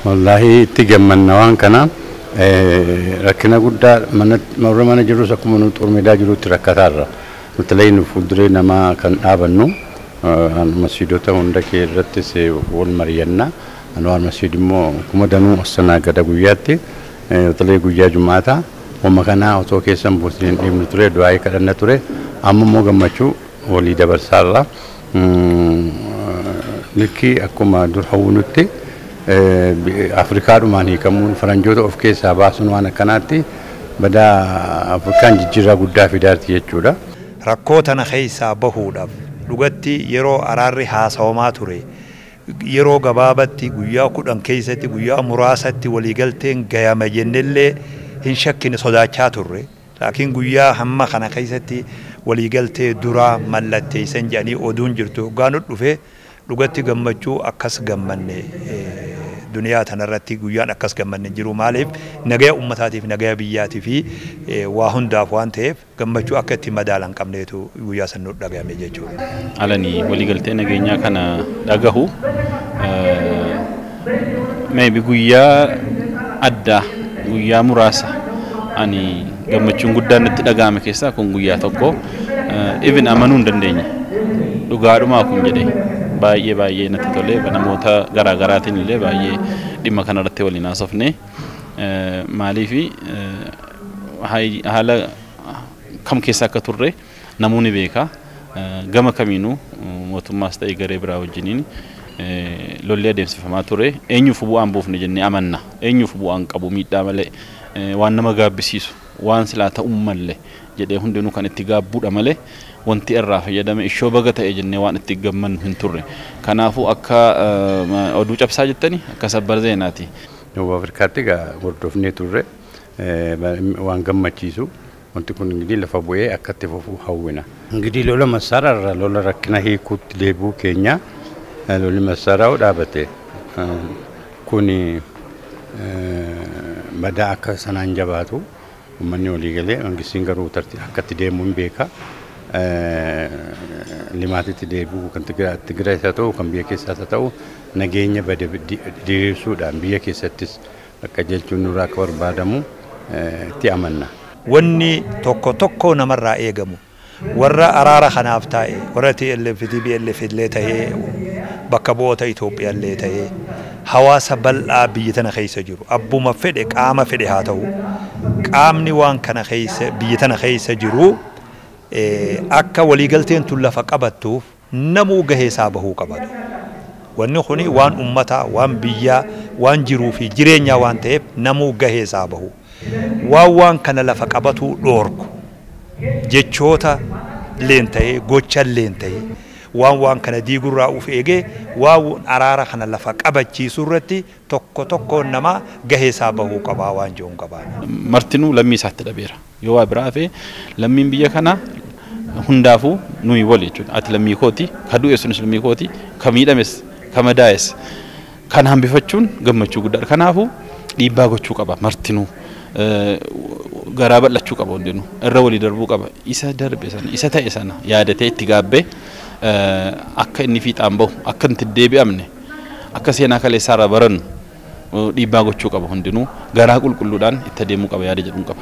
Wallaahi itti gammanna waan kana rakkina guddaa warra mana jirus akkuma nu xurmeedaa jirutti rakkataarra. Nuti nu fuulduree namaa kan dhaabannu masjiidota hunda irrattis wal mari'anna. Anwaar masjiid immoo kuma danuu astanaagada guyyaatti tolee guyyaa jumaataa wamma kanaa otoo keessan buusin hin dhiibnu ture du'aayii kadhanna ture amma immoo gammachuu walii dabarsaarra. Likkii akkuma dur hawwunutti Afrikaadhumaan hiikamuun faranjoota of keessaa baasuun waan akkanaatti badaa Afrikaan jijjiirraa guddaa fidaarti jechuudha. Rakkoo tana keessaa bahuudhaaf dhugatti yeroo araarri haasawamaa ture yeroo gabaabatti guyyaa 10 keessatti guyyaa muraasatti waliigalteen gayama jennellee hin shakkine sodaachaa turre. Laakiin guyyaa hamma kana keessatti waliigaltee duraa mallatteessan jedhanii oduun jirtu hoggaan dhufe dhugatti gammachuu akkas gammanne duniyaa tanarratti guyyaan akkas gammanne jiru maaliif nagaya uummataatiif nagaya biyyaatii fi waa hundaaf waan ta'eef gammachuu akka itti madaalan qabneetu guyyaa san nu dhagahame jechuudha. Alani waliigaltee nageenyaa kana dhagahu maybe guyyaa addaa guyyaa muraasa ani gammachuun guddaan natti dhagahame keessaa kun guyyaa tokko even amanuu hin dandeenye dhugaadhumaa kun jedhee baay'ee baay'ee natti tolee namoota garaa garaatiin illee baay'ee dhimma kanarratti waliin haasofne maaliif haala kam keessa akka turre namoonni beeka gama kamiinuu mootummaas ta'e garee biraa wajjiniin lolli adeemsifamaa ture eenyuuf bu'aan buufne jennee amanna eenyuuf bu'aan qabu miidhaa malee waan nama gaabbisiisu waan silaa ta'uu malee jedhee hundinuu kan itti gaabbuudha malee wanti irraa fayyadame ishoo baga ta'e jennee waan itti gammannu hin turre. Kanaafuu akka oduu cabsaa jettanii akka sabbar zeenaati. Dawub Afrikaatti egaa hordofnee turre waan gammachiisu wanti kun ingidihi lafa bu'ee akka itti fufu hawwina. Ingidihi lola massaaraarraa lola rakkina hiikuutti deebi'uu keenya lolli massaaraa dhaabate kun badaa akka sanaan jabaatu uummanni walii galee mangistiin garuu akka itti deemu hin beeka. Limaatitti deebi'uu kan Tigraay haa ta'u kan biyya keessaas haa ta'u nageenya bade diriirsuudhaan biyya keessattis akka jechuun nurraa akka barbaadamu itti amanna. Wanni tokko tokko namarraa eegamu warra araara kanaaf taa'e warra TLF TPLF illee ta'ee bakka bu'oota Itoophiyaa illee ta'ee hawaasa bal'aa biyya tana keessa jiru abbuma fedhe qaama fedhe haa ta'u qaamni waan kana keessa biyya tana keessa jiru akka waliigalteen tun lafa qabattuuf namuu gahee isaa bahuu qabatu. Wanni kuni waan uummataa, waan biyyaa, waan jiruu fi jireenyaa waan ta'eef namuu gahee isaa bahu. Waan kana lafa qabatu dhoorku jechoota leen ta'ee gocha leen ta'ee waan kana diigurraa uf eegee waan araara kana lafa qabachiisuu irratti tokko tokkoon namaa gahee isaa bahuu qabaa waan jiruun qabaa. Martinuu lammii isaatti dhabeera. Yoo waa biraa hafe lammiin biyya kanaa hundaafuu nuyi wal jechuudha. Ati lammii kooti, ka du'e sunis lammii kooti, ka miidhames, ka madaa'es kan hambifachuun gammachuu guddaadha. Kanaafuu dhiibbaa gochuu qaba martinuu. Garaa bal'achuu qaba hundinuu irra walii darbuu qaba. Isa darbe sana, isa ta'e sana yaadatee itti gaabbee akka inni fiixaan bahu, akka itti deebi'amne, akka seenaa kaleessaarraa barannu dhiibbaa gochuu qaba hundinuu garaa qulqulluudhaan itti adeemuu qaba yaada jedhuun qaba.